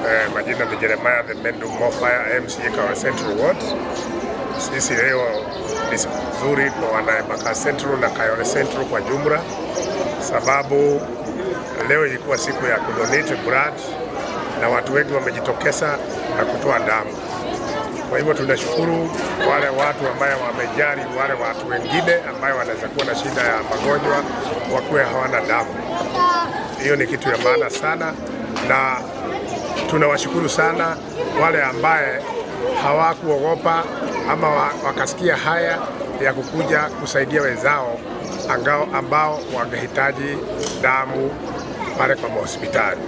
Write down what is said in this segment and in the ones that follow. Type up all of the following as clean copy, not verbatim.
Majina ni Jeremiah the Mendu Mofaya, MCA Kayole Central Ward. Sisi leo ni siku nzuri kwa wana Embakasi Central na Kayole Central kwa jumla, sababu leo ilikuwa siku ya kudonate blood na watu wengi wamejitokeza na kutoa damu. Kwa hivyo tunashukuru wale watu ambaye wamejali wale watu wengine ambayo wanaweza kuwa na shida ya magonjwa wakiwa hawana damu. Hiyo ni kitu ya maana sana, na tunawashukuru sana wale ambaye hawakuogopa ama wakasikia haya ya kukuja kusaidia wenzao angao ambao wangehitaji damu pale kwa mahospitali.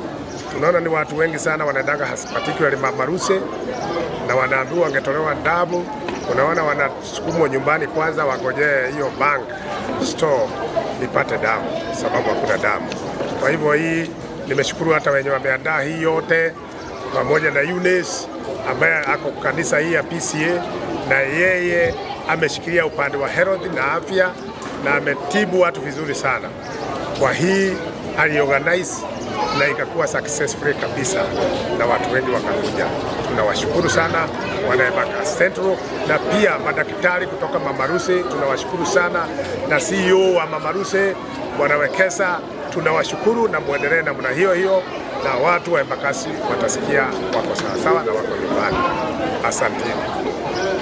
Tunaona ni watu wengi sana wanaendanga particularly Mama Lucy na wanaambiwa wangetolewa damu. Unaona wanasukumwa nyumbani kwanza, wangojee hiyo bank store ipate damu, sababu hakuna damu. Kwa hivyo hii nimeshukuru hata wenye wameandaa hii yote pamoja na Eunice ambaye ako kanisa hii ya PCEA na yeye ameshikilia upande wa health na afya na ametibu watu vizuri sana. Kwa hii aliorganize na ikakuwa successful kabisa na watu wengi wakakuja. Tunawashukuru sana wana Embakasi Central na pia madaktari kutoka Mama Lucy tunawashukuru sana, na CEO wa Mama Lucy Bwana Wekesa tunawashukuru, na muendelee namna hiyo hiyo, na watu wa Embakasi watasikia wako sawasawa na wako nyumbani. Asanteni.